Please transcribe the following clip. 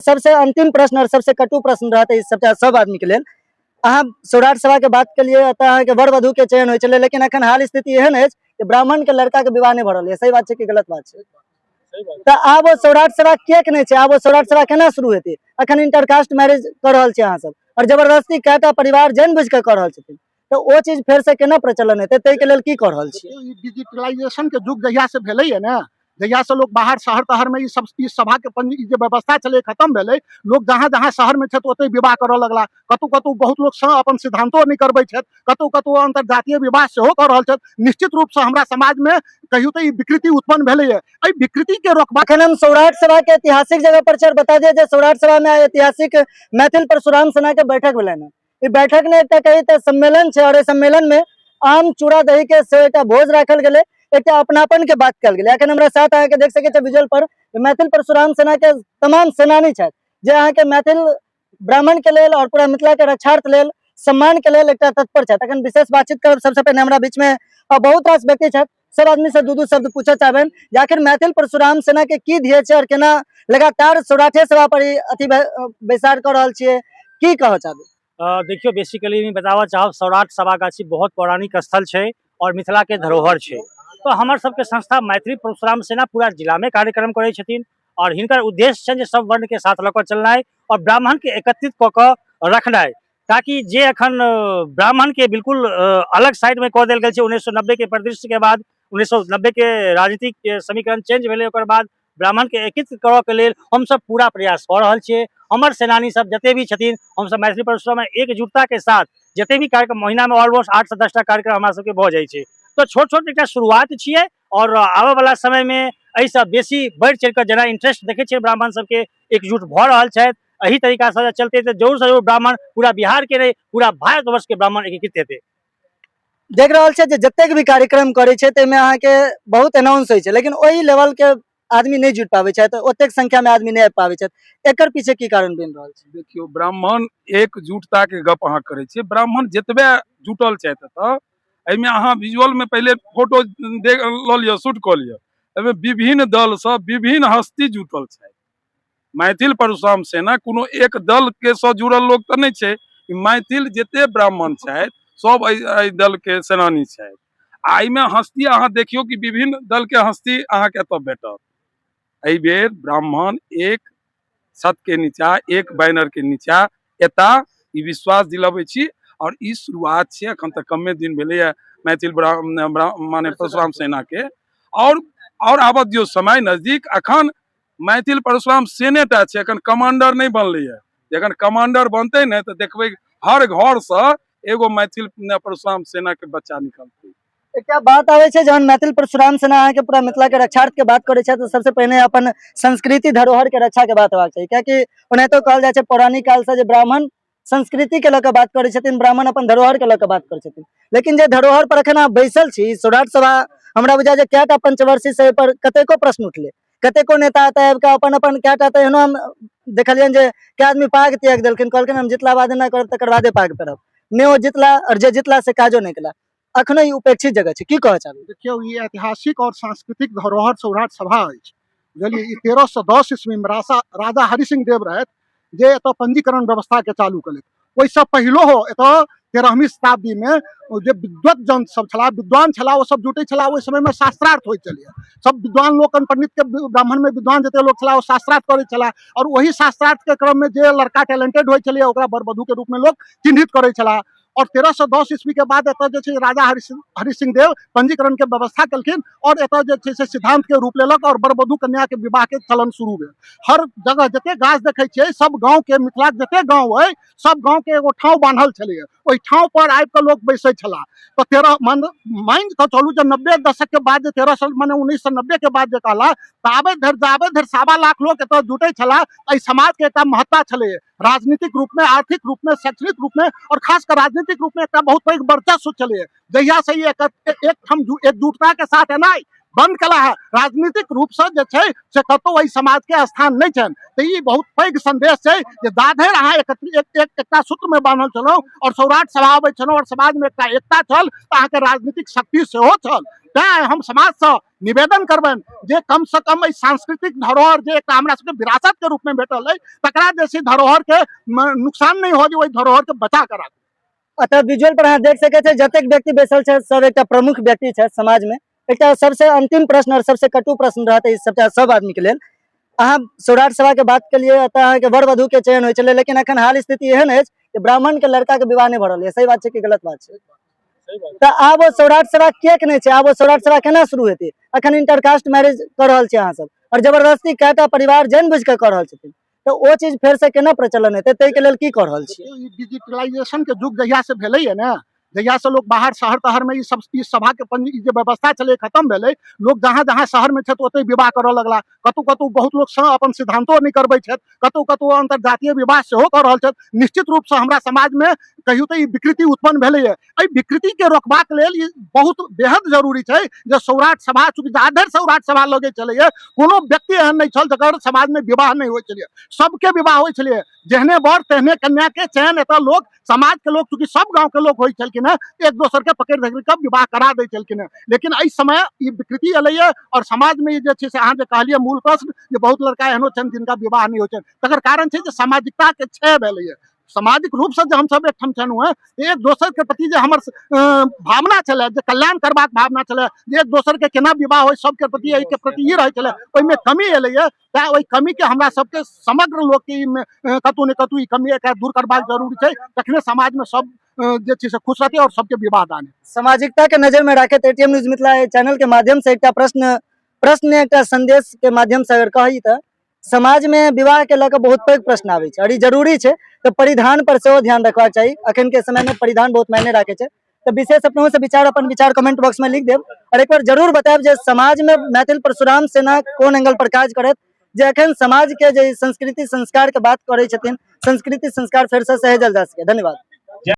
सबसे अंतिम प्रश्न और सबसे कटु प्रश्न रहतै ई सबटा सब आदमी के लेल। अहाँ सौराठ सभा के बात केलियै, एतऽ अहाँके वर वधू के चयन होइ छलै, लेकिन एखन हाल स्थिति एहन अछि कि ब्राह्मण के लड़का के विवाह नहि भऽ रहल यऽ। सही बात छै कि गलत बात छै? तऽ आब ओ सौराठ सभा किएक नहि छै? आब ओ सौराठ सभा केना शुरू हेतै? अखन इंटरकास्ट मैरिज कऽ रहल छी अहाँ सब और जबरदस्ती कएटा परिवार जानि बुझि कऽ कऽ रहल छथिन, तऽ ओ चीज फेर से केना प्रचलन हेतै, ताहिके लेल की कऽ रहल छी? ई डिजिटलाइजेशन के युग जहिया से भेलैया ने, जहिया से लोग बाहर शहर तहर में ई सब ई सभा के पंजी जे व्यवस्था छलै खत्म भेलै, लोग जहाँ जहाँ शहर में छथि ओतहि विवाह करऽ लगला। कतहु कतहु बहुत लोग सँ अपन सिद्धांतो नहि करबै छथि, कतहु कतहु अंतर्जातीय विवाह सेहो कऽ रहल छथि। निश्चित रूप से हमरा समाज में कहियो तऽ ई विकृति उत्पन्न भेलैया, एहि विकृति के रोकबा। अखन हम सौराठ सभा के ऐतिहासिक जगह पर छी। बता दिए जे सौराठ सभा में ऐतिहासिक मैथिल परशुराम सेना के बैठक भेलनि। ई बैठक ने एकटा कही तऽ सम्मेलन छै और एहि सम्मेलन में आम चूड़ा दही के सेहो एकटा भोज राखल गेलै, एकटा अपनापन के बात कयल गेलै। अखन हमरा साथ अहाँके देख सकै छियै विजुअल पर मैथिल परशुराम सेना के तमाम सेनानी छथि जे अहाँके मैथिल ब्राह्मण के लेल और पूरा मिथिला के रक्षार्थ लेल सम्मान के लेल एकटा तत्पर छथि। अखन विशेष बातचीत करब। सबसे पहिने हमरा बीच में बहुत रास व्यक्ति छथि, सब आदमी से दू दू शब्द पूछऽ चाहबनि जे आखिर मैथिल परशुराम सेना के की ध्येय छै और केना लगातार सौराठे सभा पर ई अथी बैसार कऽ रहल छियै, की कहऽ चाहबै? देखियौ, बेसिकली बताबऽ चाहब, सौराठ सभा गाछी बहुत पौराणिक स्थल छै और मिथिला के धरोहर छै। तऽ हमर सबके संस्था मैथिली परशुराम सेना पूरा जिला में कार्यक्रम करै छथिन और हिनकर उद्देश्य छनि जे सब वर्ण के साथ लऽ कऽ चलनाइ और ब्राह्मण के एकत्रित कऽ कऽ रखनाइ, ताकि जे अखन ब्राह्मण के बिल्कुल अलग साइड में कऽ देल गेल छै 1990 के परिदृश्य के बाद, 1990 के राजनीतिक समीकरण चेंज भेलै, ओकर बाद ब्राह्मण के एकीकृत करऽ के लेल हमसब पूरा प्रयास कऽ रहल छियै। हमर सेनानी सब जते भी छथिन, हमसब मैथिली परशुराम में एकजुटता के साथ जते भी कार्यक्रम महीना में ऑलमोस्ट 8 से 10 टा कार्यक्रम हमरा सबके भऽ जाइ छै। तऽ छोट छोट एकटा शुरुआत छियै और आबऽ वाला समय में एहिसँ बेसी बढ़ि चढ़ि कऽ जेना इंटरेस्ट देखै छियै ब्राह्मण सबके एकजुट भऽ रहल छथि, एही तरीका से चलते तऽ जरूर से जरूर ब्राह्मण पूरा बिहार के नहि पूरा भारतवर्ष के ब्राह्मण एकीकृत हेतै। देख रहल छै जे जतेक भी कार्यक्रम करै छै ताहिमे अहाँके बहुत अनाउंस होइ छै, लेकिन ओहि लेवल के आदमी नहि जुटि पाबै छथि, ओतेक संख्या में आदमी नहि आबि पाबै छथि। एकर पीछे की कारण बनि रहल छै? देखियौ, ब्राह्मण एकजुटता के गप अहाँ करै छियै, ब्राह्मण जतबे जुटल छथि एतऽ, एहिमे अहाँ विजुअल में पहिले फोटो देख लऽ लिअ, शूट कऽ लिअ, एहिमे विभिन्न दल सँ विभिन्न हस्ती जुटल छथि। मैथिल परशुराम सेना कोनो एक दल के सँ जुड़ल लोक तऽ नहि छै, मैथिल जते ब्राह्मण छथि सब एहि दल के सेनानी छथि। आ एहिमे हस्ती अहाँ देखियौ कि विभिन्न दल के हस्ती अहाँके एतऽ भेटत। एहि बेर ब्राह्मण एक छत के नीचा, एक बैनर के नीचा एता, ई विश्वास दिलबै छी। और ई शुरुआत छै, अखन तक कमे दिन भेलैया मैथिल माने परशुराम सेना के, और आबऽ दियौ समय नजदीक। अखन मैथिल परशुराम सेने टा छै, अखन कमांडर नहि बनलैया। जखन कमांडर बनतै ने तऽ देखबै हर घरसँ एगो मैथिल परशुराम सेना के बच्चा निकलतै। एकटा बात आबै छै, जहन मैथिल परशुराम सेना अहाँके पूरा मिथिला के रक्षार्थ के बात करै छै तऽ सबसे पहिने अपन संस्कृति धरोहर के रक्षा के बात हेबाक चाही, कियाकि ओनाहितो कहल जाइ छै पौराणिक काल से जे ब्राह्मण संस्कृति के लऽ कऽ बात करै छथिन, ब्राह्मण अपन धरोहर के लऽ कऽ बात करै छथिन, लेकिन जे धरोहर पर एखन अहाँ बैसल छी, सौराठ सभा हमरा बुझाय जे कएटा पंचवर्षी से पर कतेको प्रश्न उठलै, कतेको नेता एतऽ आबि कऽ अपन अपन कएटा तऽ एहनो हम देखलियनि जे कए आदमी पाग त्यागि देलखिन, कहलखिन हम जितला बाद एना करब तकर बादे पाग पहिरब, नहि ओ जितला आओर जे जितला से काजो नहि केला। अखनो ई उपेक्षित जगह छै, की कहऽ चाहबै? देखियौ, ई ऐतिहासिक और सांस्कृतिक धरोहर सौराठ सभा अछि, बुझलियै। ई 1310 ईस्वी में राजा हरि सिंह देव रहथि जे एतऽ पंजीकरण व्यवस्था के चालू केलथि। ओहिसँ पहिलो हो एतऽ 13वीं शताब्दी में जे विद्वत जन सब छलाह, विद्वान छलाह, ओ सब जुटै छलाह। ओहि समय में शास्त्रार्थ होइत छलैए, सब विद्वान लोकनि पंडित के ब्राह्मण में विद्वान जते लोक छलाह ओ शास्त्रार्थ करै छलाह और ओही शास्त्रार्थ के क्रम में जे लड़का टैलेंटेड होइ छलैए ओकरा वर वधू के रूप में लोक चिन्हित करै छलाह। और 1310 ईस्वी के बाद एतऽ जे छै राजा हरि सिंह देव पंजीकरण के व्यवस्था केलखिन और एतऽ जे छै से सिद्धांत के रूप लेलक और वर वधू कन्या के विवाह के चलन शुरू भेल। हर जगह जते गाछ देखै छियै, सब गाँव के, मिथिला के जते गाँव अइ सब गाँव के एगो ठाँव बान्हल छलैए, ओहि ठाँव पर आबि कऽ लोक बैसै छलाह। तऽ तेरह मान कऽ चलू जे 90 दशक के बाद जे 1300 माने 1990 के बाद जे कहला, ताबे धरि जाबे धरि 1.25 लाख लोक एतऽ जुटै छलाह। एहि समाज के एकटा महत्ता छलैए, राजनीतिक रूप में, आर्थिक रूप में, शैक्षणिक रूप में और खास कर राजनीतिक रूप में एकटा बहुत पैघ वर्चस्व छलैए। जहिया से ई एक ठाम एकजुटता के साथ एनाइ बंद कला है। राजनीतिक रूपसँ जे छै से कतहु एहि समाजके स्थान नहि छनि। तऽ ई बहुत पैघ संदेश छै जे जाधरि अहाँ एकत्रित एक एक एकटा सूत्रमे बान्हल छलहुँ आओर सौराठ सभा अबै छलहुँ आओर समाजमे एकटा एकता छल, तऽ अहाँके राजनीतिक शक्ति सेहो छल। तैँ हम समाजसँ निवेदन करबनि जे कमसँ कम एहि सांस्कृतिक धरोहर जे एकटा हमरा सबके विरासतके रूपमे भेटल अइ, तकरा जे छै धरोहरके नुकसान नहि हो, जे ओहि धरोहरके बचा कऽ राखू। अतः विजुअल पर अहाँ देख सकै छै जतेक व्यक्ति बैसल छै सब एकटा प्रमुख व्यक्ति छै समाज में। एकटा सबसे अंतिम प्रश्न और सबसे कटु प्रश्न रहतै ई सबटा सब आदमी के लेल। अहाँ सौराठ सभा के बात केलियै, एतऽ अहाँके वर वधु के चयन होइ छलै, लेकिन एखन हाल स्थिति एहन अछि कि ब्राह्मण के लड़का के विवाह नहि भऽ रहल यऽ। सही बात छै कि गलत बात छै? तऽ आब ओ सौराठ सभा किएक नहि छै? आब ओ सौराठ सभा केना शुरू हेतै? अखन इंटरकास्ट मैरिज कऽ रहल छी अहाँ सब और जबरदस्ती कएटा परिवार जानि बुझि कऽ कऽ रहल छथिन, तऽ ओ चीज फेर से केना प्रचलन हेतै, ताहिके लेल की कऽ रहल छी? ई डिजिटलाइजेशन के युग जहिया से भेलैया ने, जहिया से लोग बाहर शहर तहर में ई सब ई सभा के पंजी जे व्यवस्था छलै खत्म भेलै, लोग जहाँ जहाँ शहर में छथि ओतहि विवाह करऽ लगला। कतहु कतहु बहुत लोग सँ अपन सिद्धांतो नहि करबै छथि, कतहु कतहु अंतर्जातीय विवाह सेहो कऽ रहल छथि। निश्चित रूप से हमरा समाज में कहियो तऽ ई विकृति उत्पन्न भेलैया। एहि विकृति के रोकबाक लेल ई बहुत बेहद जरूरी छै जे सौराठ सभा, चूँकि जाधरि सौराठ सभा लगै छलैया कोनो व्यक्ति एहन नहि छल जकर समाज में विवाह नहि होइ छलैया, सबके विवाह होइ छलैया। जेहने वर तेहने कन्या के चयन एतऽ लोक समाज के लोक, चूँकि सब गांव के लोक होइ छलखिन हेँ, एक दोसर के पकड़ि धकड़ि कऽ विवाह करा दै छलखिन हेँ। लेकिन एहि समय ई विकृति एलैया और समाज में ई जे छै से अहाँ जे कहलियै मूल प्रश्न जे बहुत लड़का एहनो छनि जिनका विवाह नहि होइ छनि, तकर कारण छै जे सामाजिकता के क्षय भेलैया। सामाजिक रूपसँ जे हमसब एकठाम छलहुँ हेँ, एक दोसर के प्रति जे हमर भावना छलै, जे कल्याण करबाक भावना छलै, जे एक दोसर के केना विवाह होइ, सबके प्रति एहिके प्रति ई रहै छलै, ओहिमे कमी एलैया। तैं ओहि कमीके हमरा सबके समग्र लोकके ई कतहु ने कतहु ई कमी एकरा दूर करबाक जरूरी छै, तखने समाजमे सब जे छै से खुश रहतै और सबके विवाह दान हेतै। सामाजिकता के नजर में राखैत एटीएम न्यूज मिथिला चैनल के माध्यम से एकटा प्रश्न प्रश्न एकटा संदेश के माध्यम से अगर कही तऽ समाज में विवाह के लऽ कऽ बहुत पैघ प्रश्न आबै छै और ई जरूरी छै, तऽ परिधान पर सेहो ध्यान रखबाक चाही। अखन के समय में परिधान बहुत मायने राखै छै, तऽ विशेष अपनहु से विचार अपन विचार कमेंट बॉक्स में लिख देब और एक बार जरूर बतायब जे समाज में मैथिल परशुराम सेना कोन एंगल पर काज करत, जे अखन समाज के जे संस्कृति संस्कार के बात करै छथिन, संस्कृति संस्कार फेर से सहेजल जा सके। धन्यवाद।